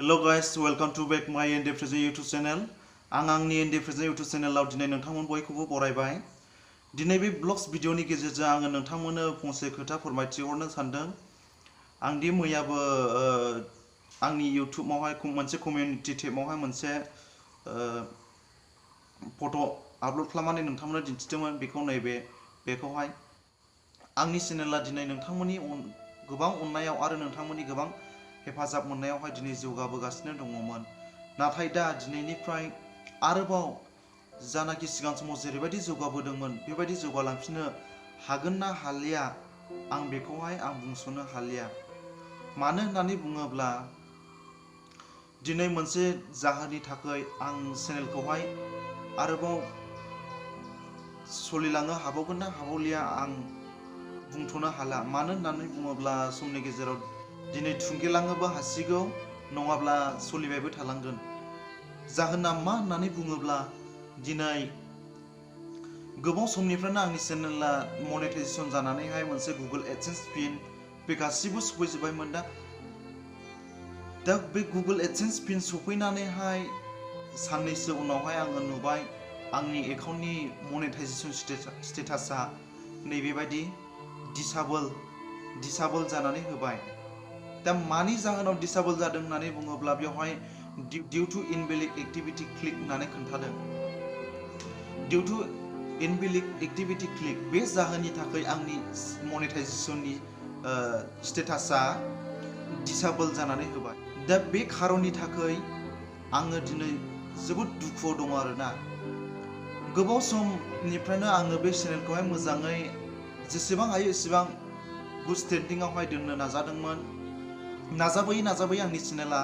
Hello guys, welcome to back my Present YouTube channel. आंनि Present YouTube channel दिनै नोंथांमोन बयखौबो बरायबाय। दिनै बे ब्लग्स भिडिअनि गेजेरजों आङो नोंथांमोननो फंसे खोथा फोरमायथिहरनो सानदों। आं दि मैयाबो आंनि YouTubeआवहाय मोनसे कमिउनिटि टेबआवहाय मोनसे फट' आपल'ड खालामनानै नोंथांमोननो दिन्थिदोंमोन बेखौहाय आंनि चेनेला दिनै नोंथांमोननि गोबां अननायाव आरो नोंथांमोननि गोबां हेफाजाब मोननायावहाय दिनै जौगाबोगासिनो दङमोन। नाथाय दा दिनैनिफ्राय आरोबाव जानाखि सिगां समाव जेरैबायदि जौगाबोदोंमोन बेबायदि जौगालांफिननो हागोन ना हालिया आं बेखौहाय बुंस'नो हालिया। मानो होननानै बुङोब्ला दिनै मोनसे जाहोननि थाखाय आं चेनेलखौहाय आरोबाव सोलिलांनो हाबावगोन ना हाबावलिया आं बुंथ'नो हाला। मानो होननानै बुङोब्ला समनि गेजेराव दिनै थुंगेलाङोबो हासिगौ नङाब्ला सोलिबायबो थालांगोन। जाहोना मा होननानै बुङोब्ला दिनै गोबाव समनिफ्रायनो आंनि चेनेला मनेटाइजेसन जानानैहाय मोनसे गुगोल एडसेन्स पिन बे गासिबो सफैजोबबायमोन। दा बे गुगोल एडसेन्स पिन सफैनानैहाय साननैसो उनावहाय आङो नुबाय आंनि एकाउन्टनि मनेटाइजेसन स्टेटासा नैबेबायदि दिसाबल जानानै होबाय। दा मानि जाहोनाव दिसाबल जादों होननानै बुङोब्ला बेवहाय डिउ टु इनभेलिड एक्टिभिटी क्लिक होननानै खोन्थादों। डिउ टु इनभेलिड एक्टिभिटी क्लिक बे जाहोननि थाखाय आंनि मनेटाइजेसननि स्टेटासा दिसाबल जानानै होबाय। दा बे खारननि थाखाय आङो दिनै जोबोद दुखुआव दङ आरोना। गोबाव समनिफ्रायनो आङो बे चेनेलखौहाय मोजाङै जेसेबां हायो एसेबां गुड स्टेन्डिंआवहाय दोननो नाजादोंमोन। नाजाबोयै आंनि चेनेला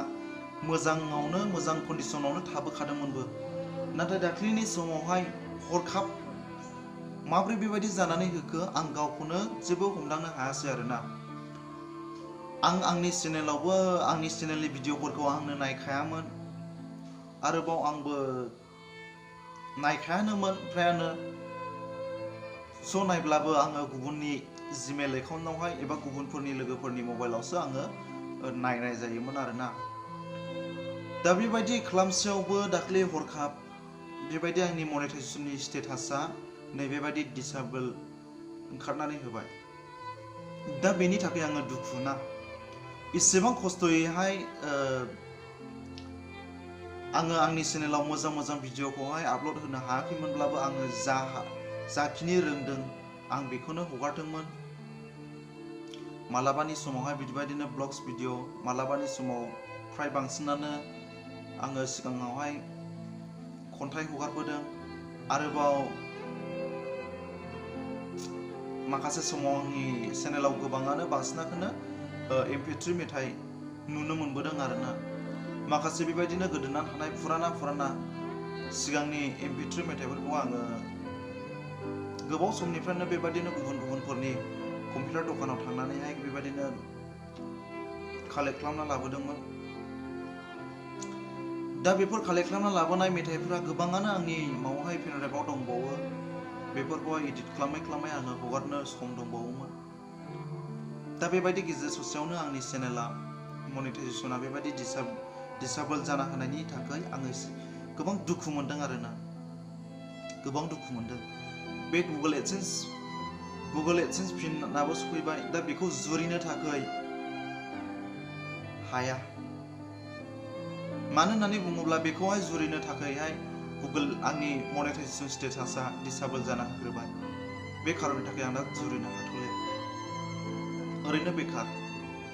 मोजां कन्डिसनावनो थाबोखादोंमोनबो। नाथाय दाख्लैनि समावहाय हरखाब माब्रै बेबायदि जानानै होखो आं गावखौनो जेबो हमदांनो हायासै आरोना। आंनि चेनेलावबो आंनि चेनेलनि भिडिअफोरखौ आंनो नायखायामोन। आरोबाव आंबो नायखायानोमोन फ्रायानो। नायब्लाबो आङो गुबुननि जिमेल एकाउन्टआवहाय एबा गुबुनफोरनि लोगोफोरनि मबाइलावसो आङो नायनाय जायोमोन आरोना। दा बेबायदि खालामसेयावबो दाख्लै हरखाब बेबायदि आंनि मनेटाइजेसननि स्टेटासा नैबेबायदि दिसेबोल ओंखारनानै होबाय। दा बेनि थाखाय आङो दुखु ना। इसेबां खस्थ'यैहाय आङो आंनि चेनेलाव मोजां भिडिअखौहाय आपल'ड होनो हायाखैमोनब्लाबो आङो जाखिनि रोंदों आं बेखौनो हगारदोंमोन। मालाबानि समावहाय बेबायदिनो ब्लग्स भिडिअ, मालाबानि समाव फ्राय बांसिनानो आङो सिगाङावहाय खन्थाइ हगारबोदों। आरोबाव माखासे समाव आंनि चेनेलाव बांसिनाखौनो MP3 मेथाइ नुनो मोनबोदों आरोना। माखासे बेबायदिनो गोदोनानै थानाय फुराना सिगांनि MP3 मेथाइफोरखौ आङो गोबाव समनिफ्रायनो बेबायदिनो गुबुनफोरनि कम्पिउटार दखानाव थांनानैहाय बेबायदिनो कालेक्ट खालामना लाबोदोंमोन। दा बेफोर कालेक्ट खालामना लाबोनाय मेथाइफोरा गोबाङानो आंनि माबायावहाय पेनड्राइभआव दंबावो। बेफोरखौहाय एडिट खालामै आङो हगारनो सम दंबावोमोन। दा बेबायदि गेजेर ससेयावनो आंनि चेनेला मनेटाइजेसना बेबायदि दिसेबोल जाना होनायनि थाखाय आङो गोबां दुखु मोनदों आरोना। गोबां दुखु मोनदों। बे गुगोल एडसेन्स पिनआबो सफैबाय। दा बेखौ जुरिनो थाखाय हाया। मानो होननानै बुङोब्ला बेखौहाय जुरिनो थाखायहाय आंनि मनेटाइजेसन स्टेटासा दिसेबोल जाना होग्रोबाय। बे खारननि थाखाय आं दा जुरिनो हाथ'ले। ओरैनो बेखार।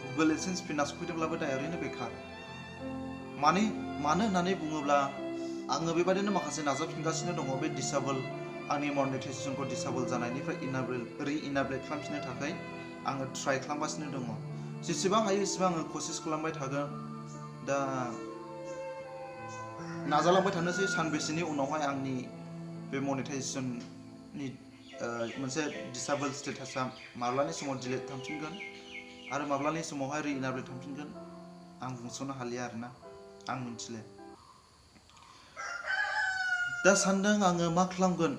गुगोल एडसेन्स पिनआ सफैदोंब्लाबो दा ओरैनो बेखार। मानो होननानै बुङोब्ला आङो बेबायदिनो माखासे नाजाफिनगासिनो दङ बे आंनि मनेटाइजेसनखौ दिसेबोल जानायनिफ्राय रि-इनेबोल खालामफिननो थाखाय आङो ट्राइ खालामगासिनो दङ। जेसेबां हायो एसेबां आङो कसिस खालामबाय थागोन। दा नाजालांबाय थानोसै सानबेसेनि उनावहाय आंनि बे मनेटाइजेसननि मोनसे दिसेबोल स्टेटासा माब्लानि समाव डिलिट थांफिनगोन आरो माब्लानि समावहाय रि-इनेबोल थांफिनगोन आं बुंस'नो हालिया आरोना। आं मिथिले। दा सानदों आङो मा खालामगोन।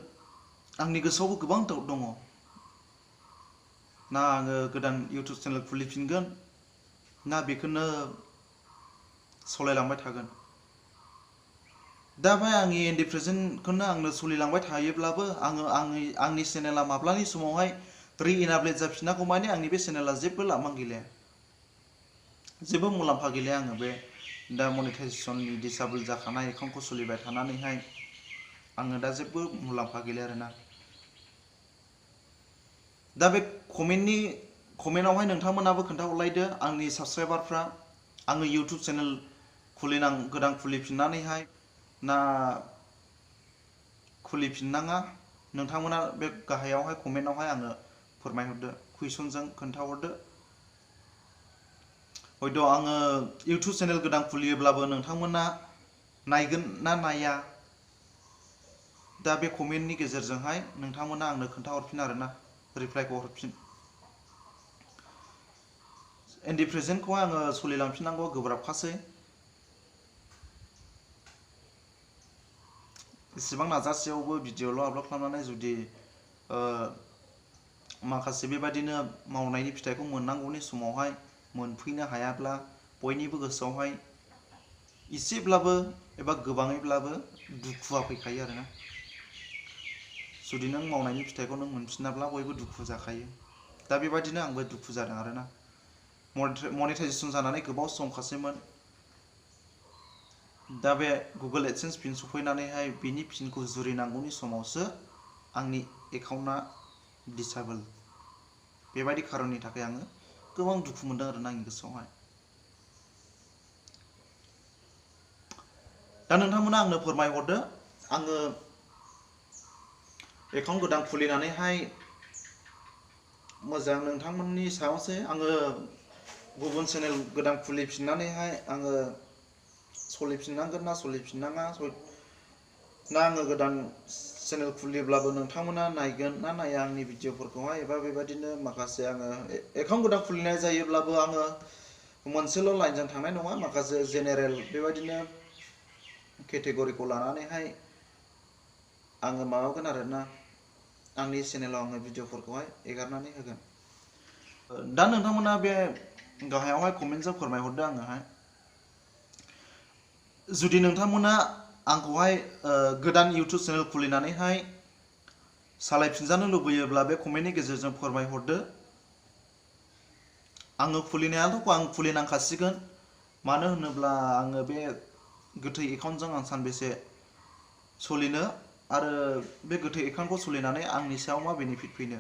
आंनि गोसोआवबो गोबां दाउट दङ। ना आङो गोदान इउटुब चेनेल खुलिफिनगोन ना बेखौनो सलायलांबाय थागोन। दा बे आंनि एन्डि प्रेजेन्टखौनो आंनो सोलिलांबाय थायोब्लाबो आंनि चेनेला माब्लानि समावहाय रिइनाबलेट जाफिननांगौ माने आंनि बे चेनेला जेबो लामा गैलिया, जेबो मुलाम्फा गैलिया। आङो बे दा मनेटाइजेसननि डिसेबोल जाखानाय एकाउन्टखौ सोलिबाय थानानैहाय आङो दा जेबो मुलाम्फा गैलिया आरोना। दा बे कमेन्टआवहाय नोंथांमोनाबो खोन्थाहरलायदो आंनि साबसक्राइबारफ्रा, आङो इउटुब चेनेल गोदान खुलिफिननानैहाय ना खुलिफिननाङा, नोंथांमोना बे गाहायावहाय कमेन्टआवहाय आङो फोरमायहरदो, कुइसनजों खोन्थाहरदो। हयथ' आङो इउटुब चेनेल गोदान खुलियोब्लाबो नोंथांमोना नायगोन ना नाया, दा बे कमेन्टनि गेजेरजोंहाय नोंथांमोना आंनो खोन्थाहरफिन आरोना, रिप्लाइखौ हरफिन। एन्डि प्रेजेन्टखौहाय आङो सोलिलांफिननांगौ गोब्राबखासै। इसेबां नाजासेयावबो भिडिअ'ल' आपल'ड खालामनानै जुदि माखासे बेबादिनो मावनायनि फिथाइखौ मोननांगौनि समावहाय मोनफैनो हायाब्ला बयनिबो गोसोआवहाय इसेब्लाबो एबा गोबाङैब्लाबो दुखुआ फैखायो आरोना। जुदि नों मावनायनि फिथाइखौ नों मोनफिनाब्ला बयबो दुखु जाखायो। दा बेबादिनो आंबो दुखु जादों आरोना। मनेटाइजेसन जानानै गोबाव सम खासैमोन। दा बे गुगोल एडसेन्स पिन सफैनानैहाय बिनि पिनखौ जुरिनांगौनि समावसो आंनि एकाउन्टआ डिसेबोल। बेबायदि खारननि थाखाय आङो गोबां दुखु मोनदों आरोना आंनि गोसोआवहाय। दा नोंथांमोना आंनो फोरमायहरदो, आङो एकाउन्ट गोदान खुलिनानैहाय मोजां नोंथांमोननि सायावसो, आङो गुबुन चेनेल गोदान खुलिफिननानैहाय आङो सोलिफिननांगोन ना सोलिफिननाङा, ना आङो गोदान चेनेल खुलिब्लाबो नोंथांमोना नायगोन ना नाया आंनि भिडिअफोरखौहाय, एबा बेबायदिनो माखासे आङो एकाउन्ट गोदान खुलिनाय जायोब्लाबो आङो मोनसेल' लाइनजों थांनाय नङा, माखासे जेनेरेल बेबायदिनो केटेगरिखौ लानानैहाय आङो माबागोन आरोना, आंनि चेनेलाव आङो भिडिअफोरखौहाय एगारनानै होगोन। दा नोंथांमोना बे गाहायावहाय कमेन्टजों फोरमायहरदो आंनोहाय, जुदि नोंथांमोना आंखौहाय गोदान इउटुब चेनेल खुलिनानैहाय सालायफिनजानो लुबैयोब्ला बे कमेन्टनि गेजेरजों फोरमायहरदो। आङो आं खुलिनांखासिगोन, मानो होनोब्ला आङो बे गोथै एकाउन्टजों आं सानबेसे सोलिनो, आरो बे गोथै एकाउन्टखौ सोलिनानै आंनि सायाव मा बेनिफिट फैनो,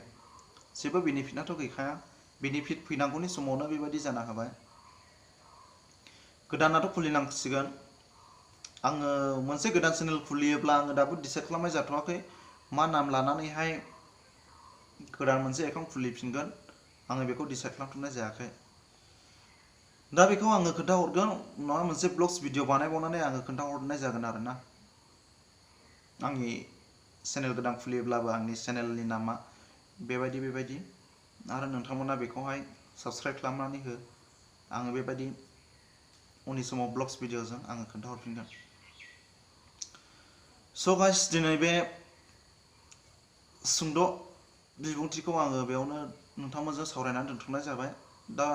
जेबो बेनिफिटआथ' गैखाया। बेनिफिट फैनांगौनि समावनो बेबायदि जाना होबाय। गोदानाथ' खुलिनांसिगोन। आङो मोनसे गोदान चेनेल खुलियोब्ला आङो दाबो डिसाइड खालामनाय जाथ'वाखै मा नाम लानानैहाय गोदान मोनसे एकाउन्ट खुलिफिनगोन, आङो बेखौ डिसाइड खालामथ'नाय जायाखै। दा बेखौ आङो खोन्थाहरगोन, माबा मोनसे ब्लग्स भिडिअ बानायबावनानै आङो खोन्थाहरनाय जागोन आरोना। आंनि चेनेल गोदान खुलियोब्लाबो आंनि चेनेलनि नामा बेबायदि आरो नोंथांमोना बेखौहाय साबस्क्राइब खालामनानै हो। आङो बेबायदि उननि समाव ब्लग्स भिडिअजों आङो खोन्थाहरफिनगोन। स' गाइस, दिनै बे सुंद' बिबुंथिखौ आङो बेयावनो नोंथांमोनजों सावरायनानै दोनथ'नाय जाबाय। दा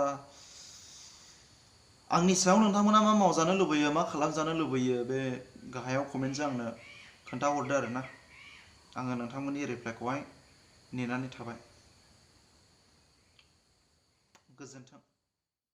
आंनि सायाव नोंथांमोना मा मावजानो लुबैयो, मा खालामजानो लुबैयो, बे गाहायाव कमेन्टजों आंनो खोन्थाहरदो आरोना। आङो नोंथांमोननि रिप्लाइखौहाय नेनानै थाबाय। गोजोन्थों।